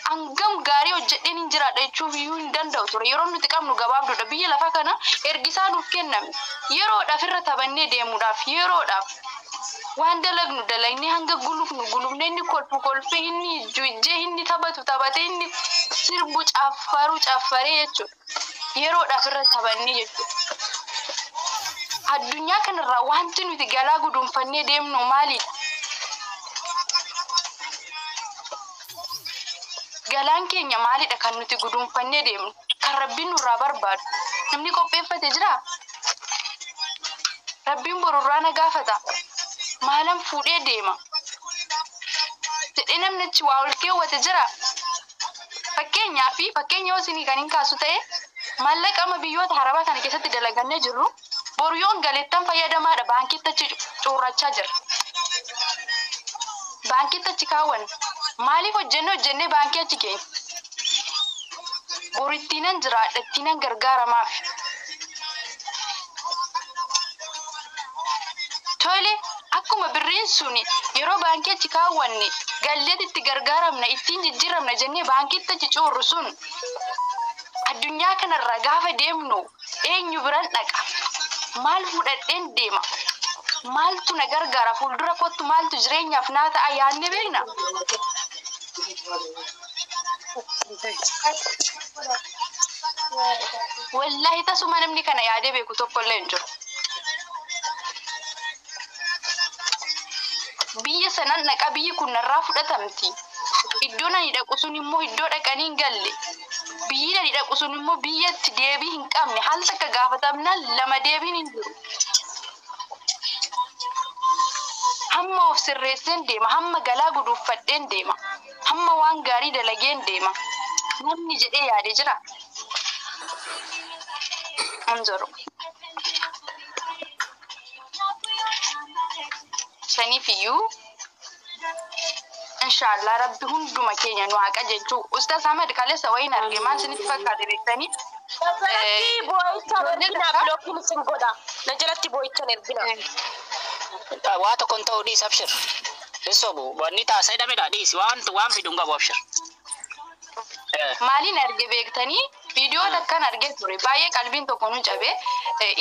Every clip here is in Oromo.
Hangam gaarii hojjedheen hin jiraadha jechuuf iyyuu hin danda'u ture. Yeroo nuti qabnu gabaabduudha. Biyya lafaa kana ergisaa nuuf kenname. Yeroodhaaf irra taphannee deemuudhaaf yeroodhaaf waan dalagnu dalagnee hanga gulufnu gulufnee inni kolfu kolfee inni ijju ijjee inni taphatu taphatee inni sirbu caffaru caffaree jechuudha. Yeroodhaaf irra taphannee jechuudha. Addunyaa kanarraa wanti nuti galaa guduunfannee deemnu maalidha? Galaan keenya maalidha kan nuti guduunfannee deemnu? Kan Rabbiin nurraa barbaadu. Namni qopheeffate jiraa? Rabbiin borurraa na gaafata. Maalan fuudhee deema? Jedhee namni achi waa ol keewwate jira. Fakkeenyaa fi fakkeenya yoo isinii kan hin kaasu ta'e maallaqa amma biyyoota harabaa kana keessatti dalagannee jirru boru yoon galeettan fayyadamaadha baankiitti achi cuurrachaa jira. Baankiitti achi kaawwanna. Maaliif hojjennee hojjennee baankii achi keenya? Boru ittiinan jiraadha ittiinan gargaaramaaf. Tole akkuma birriin suni yeroo baankii achi kaawwanne galleet itti gargaaramna ittiin jijjiiramna jennee baankiitti achi cuurru sun addunyaa kanarra gaafa deemnu eenyu biran dhaqa? Maal fudhadheen deema? Maaltu na gargaara? Fuuldura kottu maaltu jireenyaaf naa ta'a yaadne beekna? Wallaahi tasuma namni kana yaadee beeku tokkollee hin jiru. Biyya sanan dhaqa biyyi kun narraa fudhatamti. Iddoon ani dhaqu sun immoo iddoo dhaqanii hin galle. Biyyi ani dhaqu sun immoo biyyatti deebii hin qabne. Haal takka gaafatamnaan lama deebiin hin jiru. Hamma of sirreesseen deema, hamma galaa guduunfadheen deema, hamma waan gaarii dalageen deema. Namni jedhee yaade jira? Hin jiru. Saniif iyyuu inshallah Rabbi hunduma keenya nu haa qajeelchu. Ustaz Ahmed kaleessa wayiin arge maal isinitti fakkaate beektanii? Jalatti boo'ichaan ergina bilookiin isin godha. Na jalatti boo'ichaan ergina. Waa tokko hin ta'u dhiisi abshir. Hin sobu. Wanni taasa hidhamedha dhiisi. Waan fidu hin qabu abshir. Maaliin arge beektanii? Viidiyoo takkan argee ture. Baay'ee qalbiin tokko nu cabe.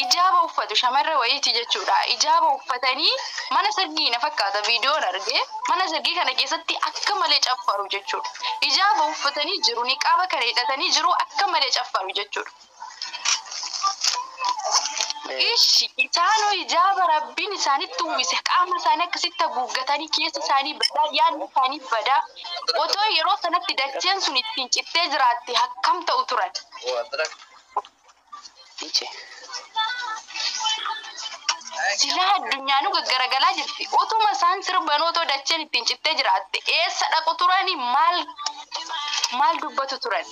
Ijaaba uffatu shamarra wayiiti jechuudha. Ijaaba uffatanii mana sargii na fakkaata viidiyoon arge. Mana sargii kana keessatti akka malee caffaru jechuudha. Ijaaba uffatanii jiru, niqaaba kana hidhatanii jiru akka malee caffaru jechuudha. Ishi isaanoo ijaaba Rabbiin isaanitti uwwise qaama isaanii akkasitti haguuggatanii keessa isaanii badaa yaadni isaanii badaa otoo yeroo sanatti dacheen sun ittiin cittee jiraatte akkam ta'u turan. Silaa addunyaanuu gaggaragalaa jirti. Otuma isaan sirban otoo dacheen ittiin cittee jiraatte eessa dhaqu turani maal maal dubbatu turan?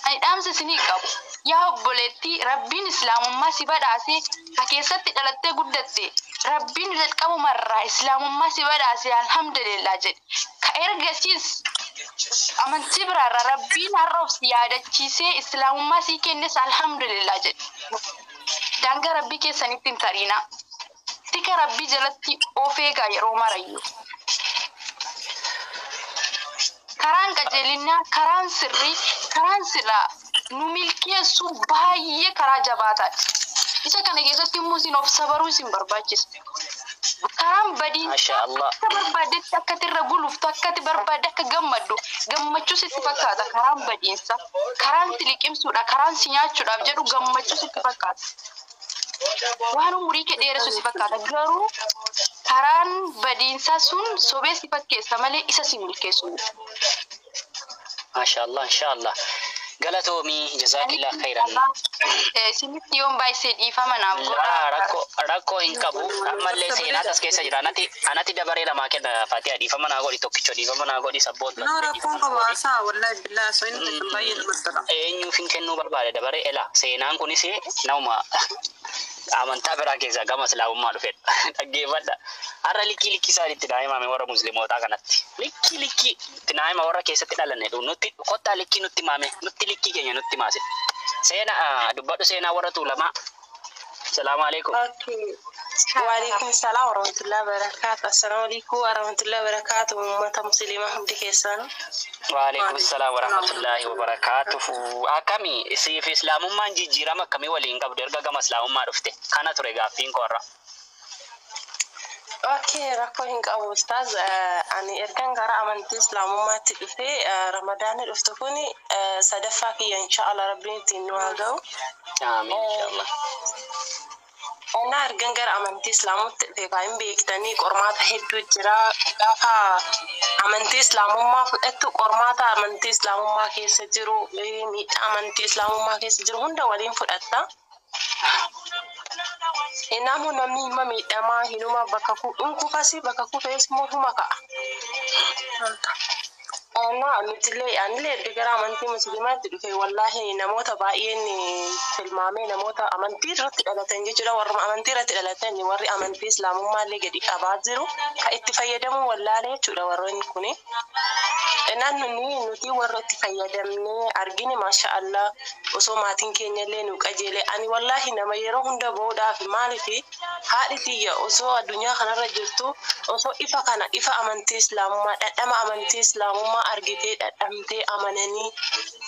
Ani dhaamsa isinii qabu. Yaa obboleettii Rabbiin islaamummaa si badhaase ka keessatti dhalattee guddatte Rabbiin jalqabumarraa islaamummaa si badhaase alhamdulillah jedhe. Ka ergasiis amantii biraarraa Rabbiin har'a of si yaadachiisee islaamummaa sii kennes alhamdulillah jedhe. Daangaa Rabbii keessanitti hin tariinaa. Tika Rabbii jalatti of eegaa yeroo marayyuu. Karaan qajeelinaa, karaan sirrii, karaan silaa nu milkeessu baay'ee karaa jabaataadha. Isa kana keessatti immoo isin of sabaruu isin barbaachisa. Karaan badiinsaa akka barbaaddetti akka irra guluftu, akka ati barbaadde akka gammaddu, gammachuu sitti fakkaata karaan badiinsaa. Karaan si liqimsuudha, karaan si nyaachuudhaaf jedhu gammachuu sitti fakkaata. Waan umurii kee dheeressu si fakkaata. Garuu karaan badiinsaa sun sobee si fakkeessa malee isa si milkeessu miti. Maashaallah inshaallah. Galatoomii jazaakillah khairan. Isinitti yoon baay'isee dhiifama naaf godhaa. Rakkoo hin qabu. Ammallee seenaa tas keessa jira. Anati dabaree lamaa kenna Fatiha dhiifama naa godhi tokkicho dhiifama naa godhi sabboon. No rakkoon qabu haasaa wallahi billahi osoo inni ta'e baay'ee namatti tola. Eenyuuf hin kennuu barbaade dabaree ela seenaan kunis nama amantaa biraa keessaa gama islaamummaa dhufedha. Dhaggeeffadha. Har'a likkii likkii isaaniitti naa himame warra musliimotaa kanatti. Likkii likkii itti naa hima warra keessatti dhalanne nutti kottaa likkii nutti himame nutti likkii keenya nutti himaase. Seenaa dubbadhu seenaa warra tuulamaa. Salaamu alaikum. Okay. Waalaikum salaam warahmatullahi wabarakatuh. Assalamu warahmatullahi wabarakatuh. Uummata musliimaa hundi keessan. Waalaikum salaam warahmatullahi wabarakatuh. Akkami siif islaamummaan jijjiirama akkamii waliin qabdu erga gama islaamummaa dhufte? Kana ture gaaffiin koorra. Okay, rakkoo hin qabu ustaaz. Ani ergan gara amantii islaamummaatti dhufee ramadaanni dhuftu kun sadaffaa kiyya inshaallah rabbiin ittiin nu haa ga'u. Amiin inshaallah. Innaa ergan gara amantii islaamutti dhufe kan beektanii qormaata hedduu jira. Gaafa amantii islaamummaa fudhattu qormaata amantii islaamummaa keessa jiru, miidhaa amantii islaamummaa keessa jiru hunda waliin fudhatta. Innaamu namni hima miidhamaa hinuma bakka hin kufasi bakka kufees immoo huma ka'a. Innaa nutillee anillee erga gara amantii musliimaatti dhufe wallaahi namoota baay'een tilmaamee namoota amantii irratti dhalatan jechuudha. Warra amantii irratti dhalatan warri amantii islaamummaa illee gadi qabaa jiru kan itti fayyadamu wallaalee jechuudha warreen kuni. Innaan nuti warra itti fayyadamnee argine maasha Allah osoo maatiin keenya illee nu qajeele ani wallaahi nama yeroo hunda boodaaf maaliif haadhi tiyya osoo addunyaa kanarra jirtu osoo ifa kana ifa amantii islaamummaa dhadhama amantii islaamummaa argitee dhadhamtee amananii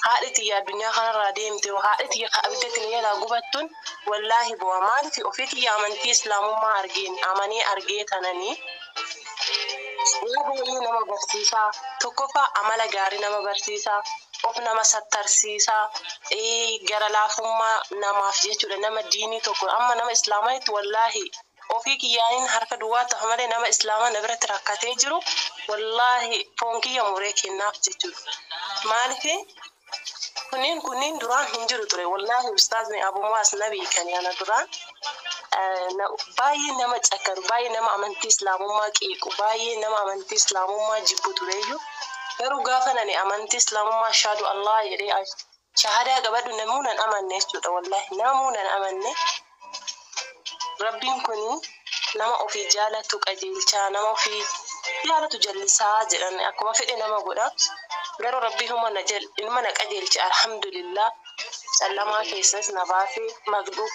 haadhi tiyya addunyaa kanarraa deemte haadhi tiyya ka abiddatti ni jalaa gubattuun wallaahi bu'a maaliif ofii tiyya amantii islaamummaa argeen amanee argee tananii. Waa baay'ee nama barsiisaa. Tokkoffaa amala gaarii nama barsiisaa. Of nama sattarsiisaa. Gara laafummaa namaaf jechuudha. Nama diinii tokko amma nama islaamaatti wallaahi ofii kiyyaaniin harka duwwaa ta'a malee nama islaamaa na biratti rakkatee jiru wallaahi foon kiyya muree kennaaf jechuudha. Maaliif kunniin duraan hin jiru ture wallaahi ustaazni Abu Mu'aaz na beekani ana duraan. Baay'ee nama cakkaru, baay'ee nama amantii islaamummaa qeequ, baay'ee nama amantii islaamummaa jibbu tureyyuu garuu gaafa nani amantii islaamummaa shaadu Allah jedhee shahadaa qabadhu namuu nan amanne jechuudha wallaahi namuu nan amanne. Rabbiin kuni nama ofii jaalatu qajeelchaa, nama ofii jaalatu jallisaa jedhan akkuma fedhe nama godha. Garuu rabbii huma na qajeelche alhamdulillah. Callamaa keessas na baasee magduu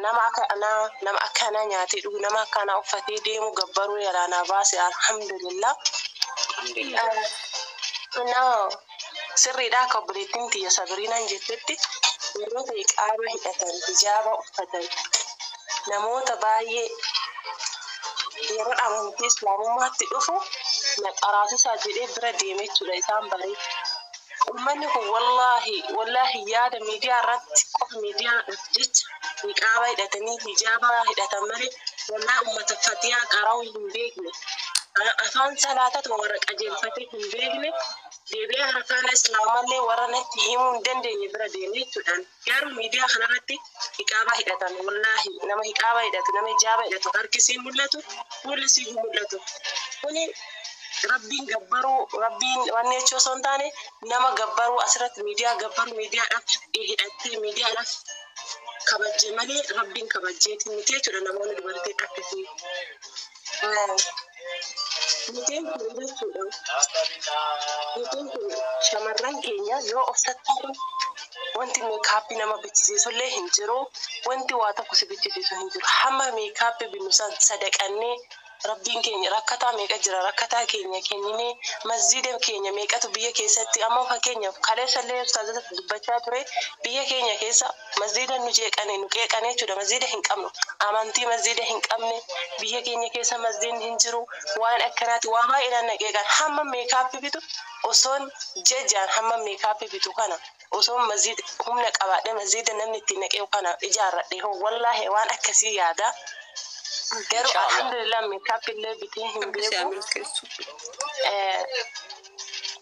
nama akka anaa nama akka anaa nyaatee dhugu nama akka anaa uffatee deemu gabbaruu yaalaa na baase alhamdulillah. Naa sirriidha akka obboleettiin tiyya Sabiriinaan jettetti warroota iqaaba hidhatan hijaaba uffatan namoota baay'ee yeroo amantii islaamummaatti dhufu na qaraasisaa jedhee bira deeme jechuudha isaan baree. Uummanni kun wallaahi wallaahi yaada miidiyaa irratti qofa miidiyaadhaaf jecha niqaaba hidhatanii hijaaba hidhatan malee wallaahi uummata fatiyaa qara'uu hin beekne. Afaan salaatatu warra qajeelfatee hin beekne deebi'ee harkaan islaamallee warra natti himuu hin dandeenye bira deeme jechuudhaan. Garuu miidiyaa kanarratti hiqaaba hidhatan wallaahi nama hiqaaba hidhatu nama hijaaba hidhatu harki siin mul'atu fuulli siin hin mul'atu. Kuni rabbiin gabbaruu rabbiin wanni jechuu osoo hin taane nama gabbaruu asirratti miidiyaa gabbaruu miidiyaadhaaf hidhattee miidiyaadhaaf kabajje malee rabbiin kabajjeeti miti jechuudha namoonni dubartii akkasii. Mitiin kun jechuudha. Mitiin kun shamarran keenya yoo of sattaru wanti meekaappii nama bichisiisu illee hin jiru. Wanti waa tokko si bichisiisu hin jiru. Hamma meekaappii binnu san sadaqannee rabbiin keenya rakkataa meeqa jira rakkataa keenya kenninee masjiida keenya meeqatu biyya keessatti amma fakkeenyaaf kaleessa illee ustaazota dubbachaa ture biyya keenya keessa masjiida nu jeeqane nu qeeqane jechuudha masjiida hin qabnu amantii masjiida hin qabne biyya keenya keessa masjiidni hin jiru waan akkanaati waa baay'eedhaan na qeeqan hamma meekaappii bitu osoon jejaan hamma meekaappii bitu kana osoon masjiida humna qabaadhe masjiida namni ittiin naqee kana ijaarradhe hoo wallaahi waan akkasii yaada. Garuu alhamdulillah meekaappii illee bitee hin beeku.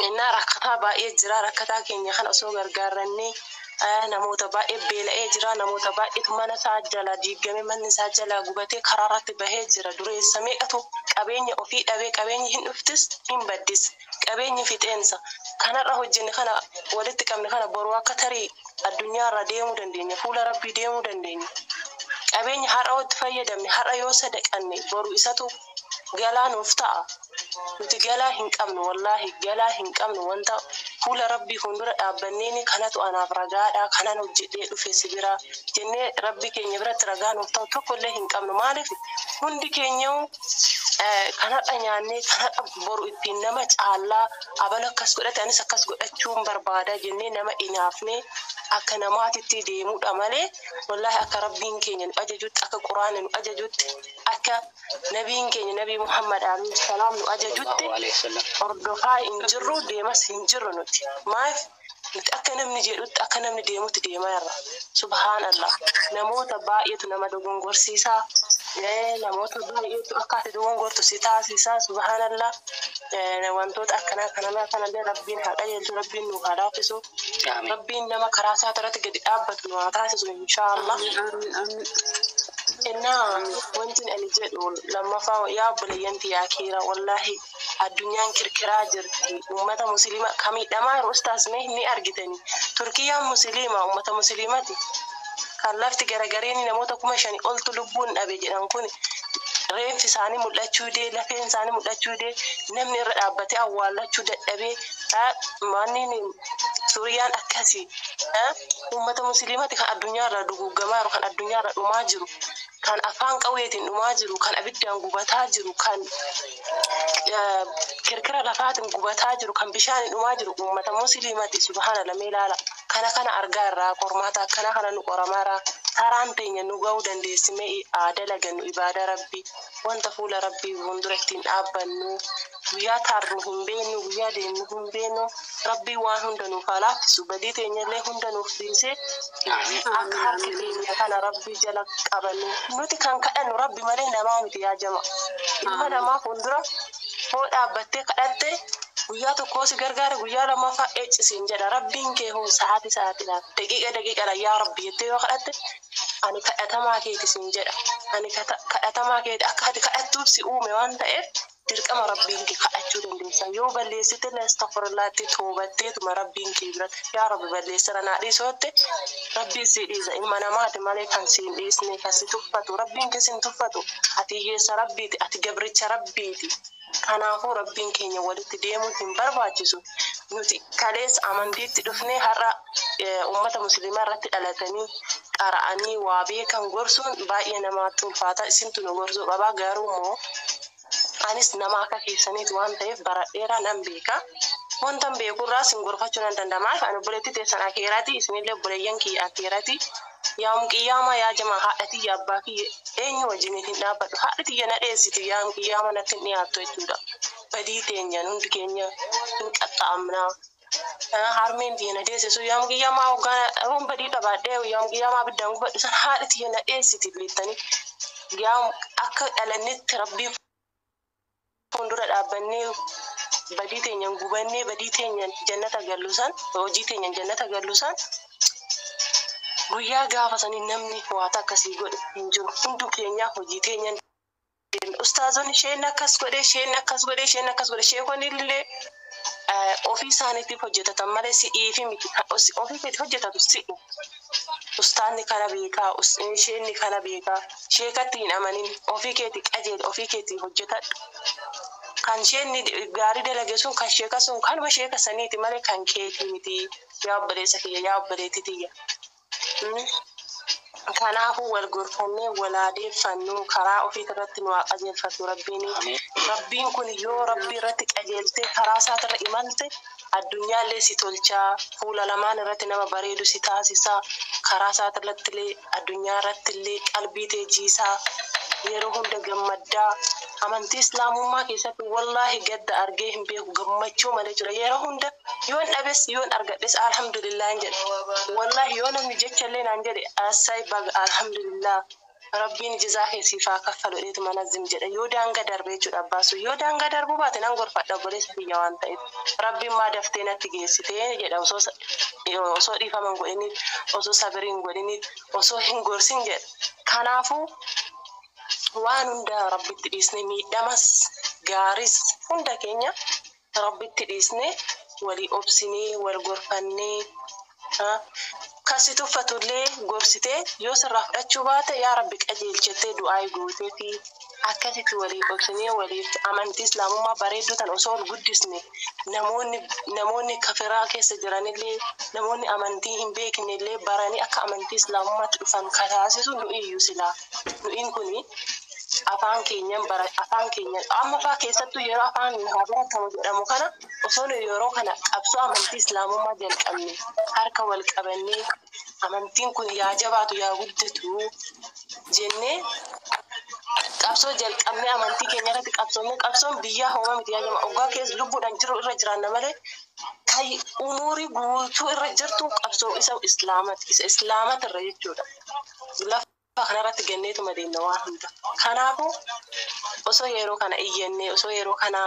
Innaa rakkataa baay'ee jira rakkataa keenya kana osoo gargaarrannee namoota baay'ee beela'ee jira namoota baay'eetu mana isaa jalaa diigame manni isaa jalaa gubatee karaa irratti bahee jira dureessa meeqatu qabeenya ofii dhabee qabeenyi hin dhuftis hin baddis qabeenyi fixeensa kanarra hojjenne kana walitti qabne kana boru akka tarii addunyaarra deemuu dandeenya fuula rabbii deemuu dandeenya. Qabeenya har'a itti fayyadamne har'a yoo sadaqanne boru isatu galaa nuuf ta'a. Nuti galaa hin qabnu wallaahi galaa hin qabnu wanta Fuula rabbii fuuldura dhaabbanneen kanatu anaaf ragaadha, kanan hojjedhee dhufe si bira jennee rabbi keenya biratti ragaa nuuf ta'u tokkollee hin qabnu. Maaliif hundi keenya kanadha nyaannee kanadha boru ittiin nama caallaa abala akkas godhate anis akkas godhachuun barbaada jennee nama inaafnee akka namaatitti deemuudha malee, wallaahi akka rabbiin keenya nu ajajutti, akka quraana nu ajajutti, akka nabiin keenya Nabii Muhammad alayhi salaam nu ajajutti hordofaa hin jirru, deemas hin jirru nuti. Maaf nuti akka namni jedhutti, akka namni deemutti deemaa jirra. Subhaanallah, namoota baay'eetu nama dogongorsiisaa, namoota baay'eetu akka ati dogongortu si taasisaa. Subhaanallah, wantoota akkanaa kanalaa kanallee rabbiin haa qajeelchu, rabbiin nu haa laaffisu, rabbiin nama karaa isaa irratti gadi dhaabbatu nu haa taasisu, inshaallah. Innaa wanti ani jedhu lammaffaa, yaa obboleeyyan tiyyaa kiira, wallaahi addunyaan kirkiraa jirti. Ummata musliima kamiidhamaa jiru ustaas mee ni argitani. Turkiyyaan musliima, ummata musliimati. Kan lafti garagareen namoota 5,000 oltu lubbuun dhabe jedhan kun reenfi isaanii mul'achuu dee, lafeen isaanii mul'achuu dee, namni irra dhaabbatee awwaallachuu dadhabee. Manni Suuriyaan akkasii ummata musliimati kan addunyaarra duguuggamaa jiru, kan addunyaarra dhumaa jiru, kan afaan qawweetiin dhumaa jiru, kan abiddaan gubataa jiru, kan kirkira lafaatiin gubataa jiru, kan bishaaniin dhumaa jiru ummata musliimati. Subhaana lamee ilaala. Kana kana argaa irraa qormaata akkana kana nu qoramaara. Karaan teenya nu ga'uu dandeessimee dalagannu ibaada rabbii, wanta fuula rabbii fuuldura ittiin dhaabbannu. Guyyaa taarru hin beeknu, guyyaa deemnu hin beeknu. Rabbii waan hunda nuuf haa laaffisu, badii teenyallee hunda nuuf dhiisee akka harka keenya kana rabbii jala qabannu. Nuti kan kadhannu rabbi malee namaa miti, yaa jama. Ilma namaa fuuldura hoo dhaabbattee kadhatte guyyaa tokko si gargaara, guyyaa lammaffaa eeccisiin jedha. Rabbiin kee hoo sa'aati sa'aatiidhaan, daqiiqa daqiiqadhaan yaa rabbi jettee yoo kadhatte, ani kadhatamaa keeti siin jedha. Ani kadhatamaa keeti, akka ati kadhattuuf si uume waan ta'eef dirqama rabbiin kee kadhachuu dandeessa. Yoo balleessite illee astaghfirullaatti toobatteetuma rabbiin kee biratti yaa rabbi balleessira naa dhiisootte rabbiin si dhiisa. Ilma namaati malee kan si hin dhiisne, kan si tuffatu. Rabbiin kee si hin tuffatu. Ati hiyyeessa rabbiiti, ati gabricha rabbiiti. Kanaafuu rabbiin keenya walitti deemuun hin barbaachisu. Nuti kaleessa amantiitti dhufnee har'a ummata musliimaa irratti dhalatanii qara'anii waa beekan gorsuun baay'ee namaatti ulfaata. Isintu nu gorsuu qabaa, garuu immoo anis nama akka keessaniiti waan ta'eef baradheeraa nan beeka. Wanta beekurraa isin gorfachuu nan danda'a. Maaliif ani obboleettii teessan akeeraati, isinillee obboleeyyan kiyya akeeraati. Yaam qiyyaama yaa jamaa, haadha tiyya abbaa kiyya eenyu wajjin hin dhaabbadhu. Haadha tiyya na dheessiti, yaam qiyyaama natti hin dhiyaattu jechuudha. Badii teenyaan hundi keenya hin qaxxaamnaa. Harmeen tiyya na deessisu yaam qiyyaama hoggaa roon badii qabaadhee yaam qiyyaama abiddaan gubadhu san haadha tiyya na dheessiti beektanii. Yaam akka dhalannetti rabbii fuuldura dhaabbannee badii teenyaan gubannee badii teenyaan jannata gallu san, hojii teenyaan jannata gallu san, guyyaa gaafa sanii namni waata akkasii godhe hin jiru. Hundu keenyaa hojii teenyaan deemna. Ustaazonni isheen akkas godhe, isheen akkas godhe, isheen akkas godhe, sheekonni illee ofii isaaniitiif hojjetatan malee si'iifi miti. Ofii keetiif hojjetatu si'u. Ustaanni kana beekaa, isheenni kana beekaa, sheekatti hin amanin, ofii keetii qajeeli, ofii keetii hojjetadhu. Kan isheen gaarii dalage sun, kan sheeka sun kanuma sheeka saniiti malee kan keetii miti. Yaa obboleessa kiyya, yaa obboleettii tiyya. Kanaafuu wal gorfannee wal adeeffannu, karaa ofii irratti nu haa qajeelfatu rabbiin. Rabbiin kun yoo rabbii irratti qajeeltee karaa isaatirra imalte addunyaallee si tolchaa, fuula lamaan irratti nama bareedu si taasisaa, karaa isaatirratti illee addunyaa irratti illee qalbii tee jiisaa, yeroo hunda gammaddaa. Amantii islaamummaa keessatti wallaahi gadda argee hin beeku, gammachuu malee jira. Yeroo hunda yoon dhabes yoon argadhes alhamdulillah hin jedhe. Wallaahi yoo namni jecha illee naan jedhe, assay baga alhamdulillah rabbiin jizaa kee siif haa kaffalu jedheetu manazim jedha. Yoo daanga darbe jechuudha abbaasu, yoo daanga darbuu baate nan gorfadha obboleessa kiyya waan ta'eef. Rabbiin maa daftee natti geessitee jedha osoo dhiifama hin godhiniif, osoo sabirii hin godhiniif, osoo hin gorsin jedha. Kanaafuu waan hunda rabbitti dhiisne, miidhamas gaaris hunda keenya rabbitti dhiisne, walii obsinee wal gorfannee, kasi tuffatullee gorsitee yoo sirraa fudhachuu baate yaa rabbi qajeelchettee du'aa gootee fi Akkasitti waliif obsinee waliif amantii islaamummaa bareedduu tan osoo ol guddisne, namoonni kafiraa keessa jiranillee, namoonni amantii hin beeknellee baranii akka amantii islaamummaatti dhufan ka taasisu nu iyyuu. Silaa nu'iin kuni afaan keenyan bara afaan keenya amma faa keessattuu yeroo afaan haa baratamu jedhamu kana, osoo nu yeroo kana qabsoo amantii islaamummaa jalqabne, harka wal qabannee amantiin kun yaa jabaatu yaa guddatu jennee qabsoo jalqabnee, amantii keenya irratti qabsoomne. Qabsoon biyyaa hooma miti yaa jama. Oggaa keessa lubbuudhaan jiru irra jiraanna malee kan umurii guutuu irra jirtu qabsoo isa islaamati, isa islaamati irra jechuudha. Lafa kanarratti ganneetuma deemna waan hunda. Kanaafuu osoo yeroo kana iyyannee, osoo yeroo kana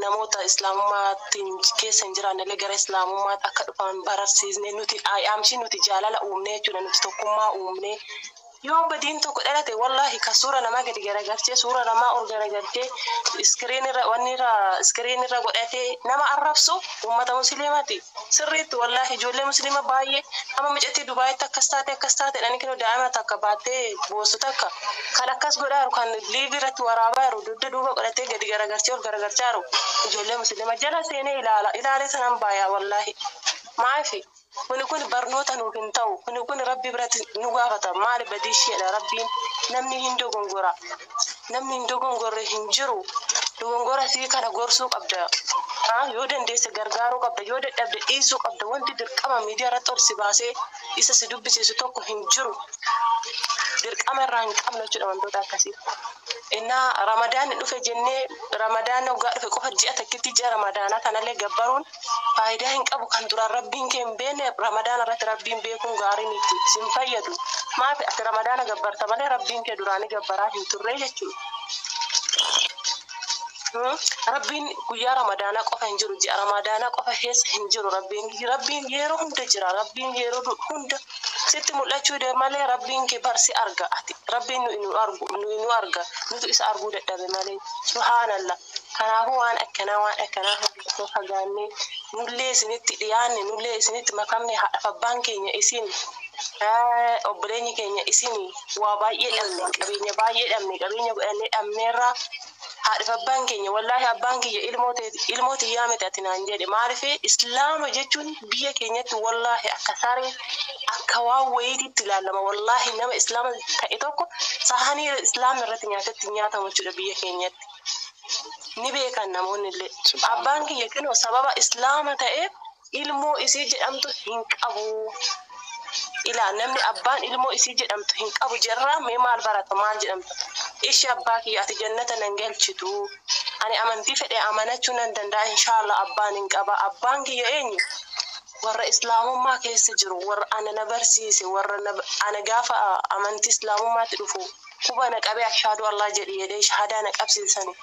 namoota islaamummaatiin keessa hin jiraannellee gara islaamummaatti akka dhufan barsiisne, nuti amshii nuti jaalala uumne jechuudha, nuti tokkummaa uumne. Yoo badiin tokko dhalate, wallaahi, ka suura namaa gadi garagalchee, suura namaa ol garagalchee, screen irra wanni irra screen irra godhatee nama arrabsu uummata musliimaati sirriitti. Wallaahi, ijoollee musliima baay'ee amma mucattii Dubaayitti akkas taate akkas taate jedhanii, kinoo daa'ima takka baattee boostu takka kan akkas godhaa jiru, kan live irratti waraabaa jiru, dugda duuba godhatee gadi garagalchee ol garagalchaa jiru ijoollee musliima jala seenee ilaala ilaalee sanan baaya. Wallaahi, maafi kuni kun barnoota nuuf hin ta'u? Kuni kun rabbi biratti nu gaafata. Maali badii isheedha? Rabbiin namni hin dogongora, namni hin dogongorre hin jiru. Dogongora sii kana gorsuu qabda. Yoo dandeesse gargaaruu qabda, yoo dadhabde dhiisuu qabda. Wanti dirqama miidiyaa irratti ol si baasee isa si dubbisiisu tokko hin jiru. Dirqama irraa hin qabnu jechuudha wantoota akkasii. Innaa Ramadaan dhufe jennee, Ramadaan waggaa dhufe qofa ji'a takkitti ji'a Ramadaanaa kanallee gabbaruun faayidaa hin qabu. Kan duraan rabbiin kee hin beekne Ramadaana irratti rabbiin beekuun gaarii miti, sin fayyadu. Maaf ati Ramadaana gabbarta malee rabbiin kee duraanii gabbaraa hin turre jechuudha. Rabbiin guyyaa Ramadaanaa qofa hin jiru, ji'a Ramadaanaa qofa keessa hin jiru rabbiin. Rabbiin yeroo hunda jira. Rabbiin yeroo hunda sitti mul'achuu dee malee rabbiin kee barsi arga. Ati rabbiin nu argu, nu arga, nutu isa arguu dadhabe malee. Subhaanallah. Kanaafuu waan akkanaa osoo fagaannee, nullee isinitti dhiyaanne, nullee isinitti makamne, haadhaaf abbaan keenya isin, obboleenyi keenya isin, waa baay'ee dhabne, qabeenya baay'ee dhabne, qabeenya godhannee dhabneerraa. Haadhaaf abbaan keenya, wallaahi, abbaan kiyya ilmoo tiyyaa miti ati naan jedhe. Maaliif? Islaama jechuun biyya keenyatti, wallaahi, akka saree, akka waan wayiititti ilaalama. Wallaahi, nama islaama ta'e tokko sahanii islaama irratti nyaatetti nyaatamu jechuudha biyya keenyatti. Ni beekan namoonni illee. Abbaan kiyya kinoo sababa islaama ta'eef ilmoo isii jedhamtu hin qabu. Ilaa, namni abbaan ilmoo isii jedhamtu hin qabu jirra. Mee maal barata, maal jedhamta? Ishi abbaa kiyya, ati jannata nan galchitu. Ani amantii fedhe amanachuu nan danda'a, inshaallah. Abbaan hin qaba. Abbaan kiyya eenyu? Warra islaamummaa keessa jiru, warra ana na barsiise, warra ana gaafa amantii islaamummaatti dhufu quba na qabee "Ashaadu Allah" jedhi jedhee shahadaa na qabsiisani.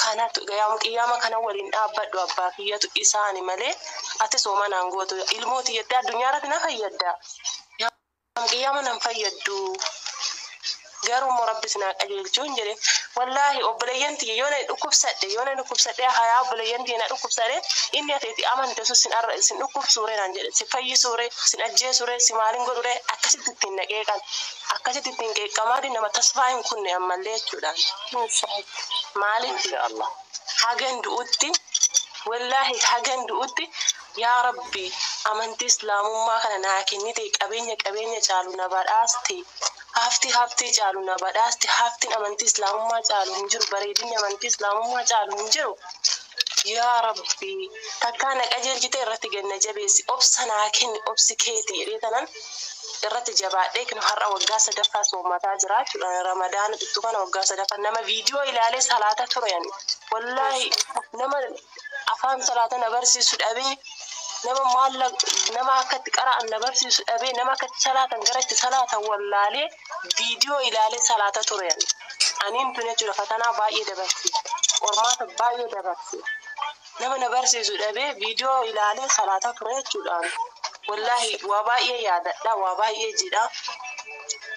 Kanatu qiyyaama kana waliin dhaabbadhu. Abbaa kiyyatu isaani malee ati sooma naan gootu. Ilmoo tiyyattee addunyaa irratti na fayyadda, qiyyaama nan fayyaddu. Garuu immoo rabbi sinaa qajeelchuu hin jedhin. Wallaahi, obboleeyyan tiyya yoo na dhukkubsadhe, hayaa obboleeyyan tiyya na dhukkubsadhe, inni ati itti amante sun sin dhukkubsuure naan jedhe, si fayyisuure, sin ajjeesuure, si maalin godhure? Akkasitti ittiin na qeeqan, akkasitti ittiin qeeqamaati nama tasfaa hin kunne ammallee jechuudhaan. Maaliif? Inshaallah. Hagan du'utti, wallaahi, hagan du'utti, yaa rabbi, amantii islaamummaa kana naa kennite, qabeenya qabeenya caalu na badhaaste, hafti haftii caalu na badhaaste. Haftiin amantii islaamummaa caalu hin jiru, bareedinni amantii islaamummaa caalu hin jiru. Yaa rabbi, takkaa na qajeelchite, irratti ganna jabeessi, obsa naa kenni, obsi keeti jedhee tanan irratti jabaadhee kinu har'a waggaa sadaffaa soommataa jira jechuudha. Ramadaana dhuftu kana waggaa sadaffaa nama viidiyoo ilaalee salaata ture ani. Wallaahi, nama afaan salaata na barsiisu dhabee, nama maalla nama akka itti qara'an na barsiisu dhabee, nama akka itti salaatan gara itti salaatan wallaalee viidiyoo ilaalee salaata ture ani. Aniin tun jechuudha fatanaa baay'ee dabarse, qormaata baay'ee dabarse. Nama na barsiisu dhabee viidiyoo ilaalee salaata ture jechuudhaan. Wallaahi, waa baay'ee yaadadha, waa baay'ee jedha.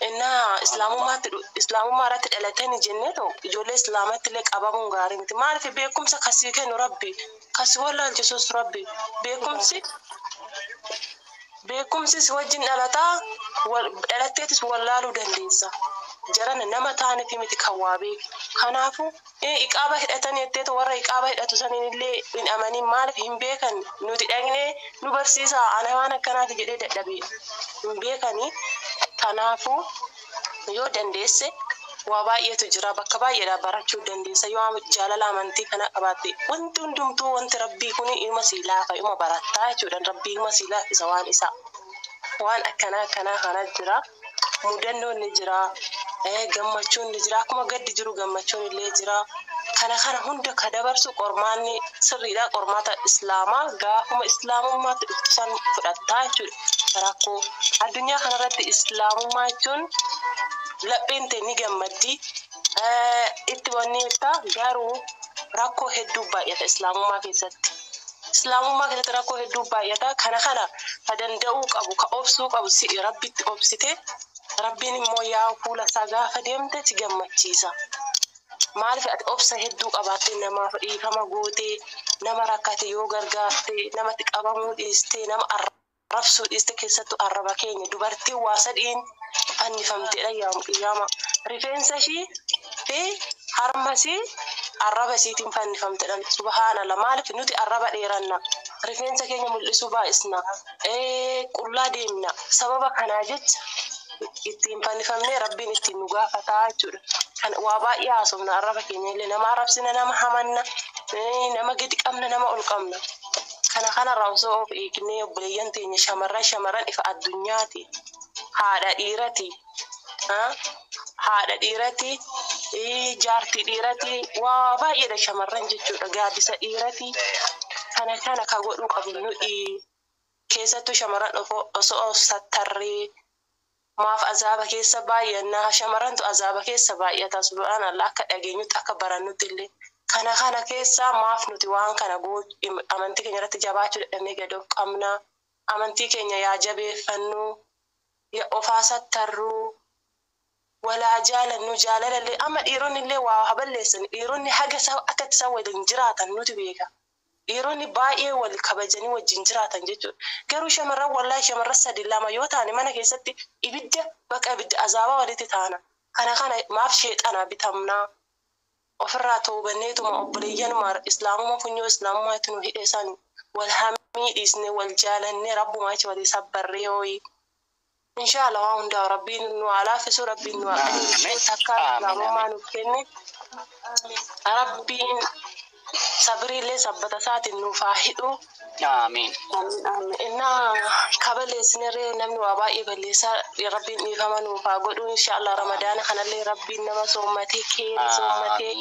Innaa islaamummaa irratti dhalatanii jennee ta'u ijoollee islaamatti illee qabamuun gaarii miti. Maaliif? Beekumsa kasii kennu rabbi, kasii wallaalchisus rabbi. Beekumsi si wajjin dhalataa, dhalatteetis wallaaluu dandeessa. Jarana nama taaneef miti kan waa beeku. Kanaafuu iqaaba hidhatan jetteetu warra iqaaba hidhatu saniin illee hin amanin, maaliif hin beekan? Nuti dhaqnee nu barsiisaa, ana waan akkanaati jedhee dadhabee hin beekanii. Kanaafuu yoo dandeesse waa baay'eetu jira, bakka baay'eedhaa barachuu dandeessa. Yoo jaalala amantii kana qabaatte, wanti hundumtuu, wanti rabbii kun ilma sii laafa, ilma barattaa jechuudha. Rabbii ilma sii laaffisa waan isaa. Waan akkanaa akkanaa kana jira. Mudannoon ni jira, gammachuun ni jira, akkuma gaddi jiru gammachuun illee jira. Kana kana hunda ka dabarsu qormaanni sirriidha. Qormaata islaamaa gaafuma islaamummaatti dhuftu san fudhattaa jechuudha. Rakkoo addunyaa kanarratti islaamummaa jechuun lapheen ta'e ni gammaddi. Itti wanni jettaa, garuu rakkoo hedduu baay'ata islaamummaa keessatti. Islaamummaa keessatti rakkoo hedduu baay'ata. Kana kana ka danda'uu qabu, ka obsuu qabu si'i. Rabbitti obsite, rabbiin immoo yaa fuula isaa gaafa deemte si gammachiisa. Maaliif? Ati obsa hedduu qabaattee, namaaf dhiifama gootee, nama rakkate yoo gargaarte, namatti qabamuu dhiiste, nama arrabsuu dhiiste. Keessattuu arraba keenya, dubartiin waa sadiin fannifamteedha yaamu qiyyaama. Rifeensa ishii fi harma ishii, arraba isiitiin fannifamteedha. Subhaanallah, maaliif nuti arraba dheeranna? Rifeensa keenya mul'isuu baay'isna. Qullaa deemna. Sababa kanaa jecha ittiin fannifamnee rabbiin ittiin nu gaafataa jechuudha. Kan waa baay'ee haasofna, arraba keenya illee nama arrabsina, nama hamanna, nama gadi qabna, nama ol qabna. Kana kanarraa osoo of eegnee, obboleeyyan teenya shamarran, shamarran ifa addunyaati. Haadha dhiirati. Haadha dhiirati. Jaartii dhiirati. Waa baay'eedha shamarran jechuudha. Gaaddisa dhiirati. Kana kana ka godhuu qabu nuyi. Keessattuu shamarran osoo of sattarree, maaf azaaba keessa baay'annaa? Shamarrantu azaaba keessa baay'ata, subhaanallah, akka dhageenyutti, akka barannutti illee. Kana kana keessaa maaf nuti waan kana amantii keenya irratti jabaachuu dadhabnee gadi of qabna? Amantii keenya yaa jabeeffannu, ofaa sattarruu, walaa jaalannu jaalalallee. Amma dhiironni illee waa haballeessan, dhiironni haga akka itti isaan waliin jiraatan nuti beeka. Dhiironni baay'ee wal kabajanii wajjin jiraatan jechuudha. Garuu shamarran, wallaahi, shamarran sadi lama yoo taane mana keessatti ibidda, bakka ibidda azaabaa walitti taana. Kana kana maaf sheexanaa bitamnaa? Ofirraa toobanneetuma obboleeyyanuma islaamummaa, funyoo islaamummaa itti nu hidhe sani wal hamii dhiisne, wal jaalannee, rabbumaa achi walii sabbarree hooyi. Inshallah waan hundaa rabbiin nu haa laaffisu, rabbiin nu haa qajeelchu, takka islaamummaa nuuf kenne, rabbiin sabriillee sabbata isaatiin nuuf haa hidhu. Amiin. Innaa kabaleessinirree, namni waa baay'ee balleessaa, rabbiin dhiifama nuuf haa godhu. Inshallah ramadaana kanallee rabbiin nama soommatee, keeri soommatee,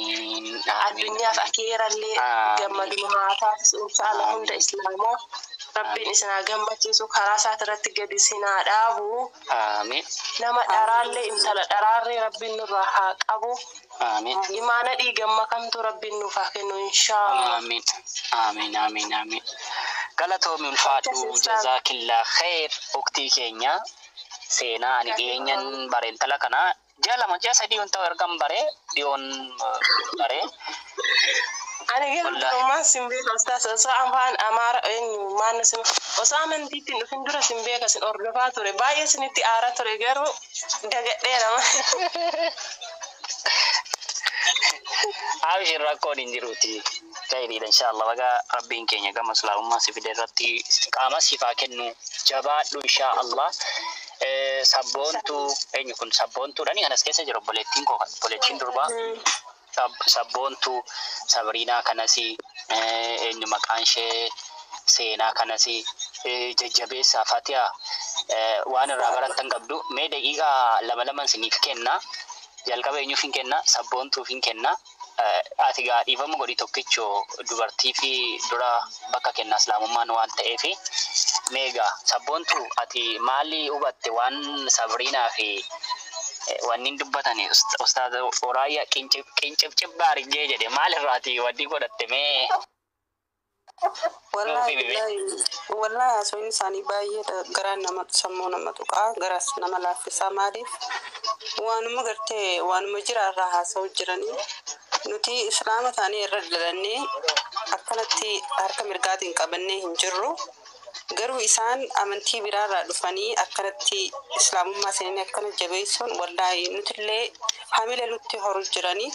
addunyaaf akeerallee gammadu nu haa taasisu. Inshallah hunda islaamaa rabbiin isin haa gammachiisu, karaa isaati irratti gadi isin haa dhaabu. Amiin. Nama dharaallee, intala dharaarree rabbiin nurraa haa qabu. Amiin. Imaana dhiigan makamtu rabbiin nuuf haa kennu inshallah. Amiin. Amiin. Amiin. Amiin. Galatoomi, ulfaadhu, jazaakillaa kheer, uktii keenya. Seenaa ani dhiyeenyan bare intala kana, ji'a 2, ji'a 3 hin ta'u ergan bare, dhiyoon bare. Ani garuu durummaan sin beeka ustaas, osoo afaan Amaara eenyu maanna sin osoo amantiitti hin dhufin dura sin beeka, sin hordofaa ture, baay'ee sinitti aaraa ture, garuu dagadheera. Abshir, rakkoon hin jiruuti. Khayriidha inshallah. Baga rabbiin keenya gama islaamummaa si fide irratti qaama siif haa kennu, jabaadhu inshallah. Sabboontuu eenyu kun? Sabboontuudhani kanas keessa jiru, obboleettiin koo, obboleettiin durbaa sabboontuu Sabriinaa kanasi, eenyu maqaan ishee, seenaa kanasi jajjabeessaa. Fatiha, waan irraa barattan qabdu. Mee daqiiqaa lama laman isiniif kenna. Jalqaba eenyuuf hin kenna? Sabboontuuf hin kenna. Ati gaa dhiifama godhi tokkichoo, dubartii fi dura bakka kenna islaamummaan waan ta'eef. Meegaa sabboontuu, ati maali hubatte waan Sabriinaa fi wanni dubbatan? Ustaaz Oraayyaa qincibcibbaa argee jedhe, maal irraati wanni godhatte mee? Wallahi wallahi, haasawni isaanii baay'ee garaan nama, sammuu nama tuqaa, garaas nama laaffisaa. Maaliif? Waanuma gartee waanuma jiraarraa haasa'u jiranii. Nuti islaama taanee irra dalannee akkanatti harka mirgaatiin qabannee hin jirru. Garuu isaan amantii biraarraa dhufanii akkanatti islaamummaa isaanii akkana jabeessuun wallaahi nutillee hamila nutti horu jiranii.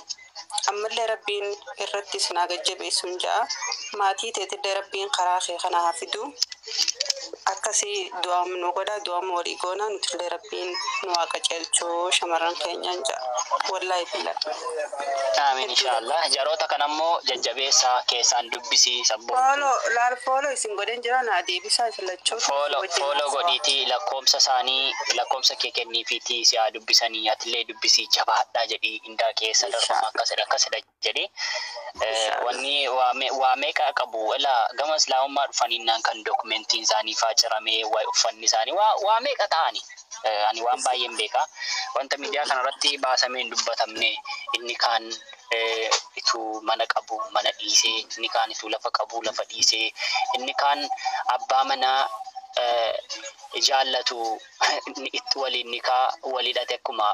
Ammallee rabbiin irratti isin haa gajjabeessuun ja'a. Maatii teetillee rabbiin karaa kee kana haa fidu. Akkasii du'aamu nu godha, du'aamu walii goona, nutillee rabbiin nu haa qajeelchuu shamarran keenyaan ja'a. Wallaahi billaa. Amiin inshaallah. Jaroota kanammoo jajjabeessaa keessaan dubbisii sabboon. Follow laal, follow isin godhen jira, naa deebisaa isin lachuu. Follow wajjin follow haasawaa. Godhiitii lakkoomsa isaanii, lakkoomsa kee kenniifiitii si haa dubbisanii, atillee dubbisii, jabaadhaa jedhii, indaa keessa darbama akkasidha akkasidha jedhii. Inshaallah. Wanni waa meeqa qabu ilaa gama islaamummaa dhufaniinnaan kan dokumentiin isaanii faa ciramee, waa uffanni isaanii waa meeqa ta'ani. Ani waan baay'een beeka. Wanta miidiyaa kanarratti baasamee hin dubbatamne, inni kaan ituu mana qabu mana dhiisee, inni kaan ituu lafa qabu lafa dhiisee, inni kaan abbaa manaa jaallatu itti waliin nikaa walii hidhate akkuma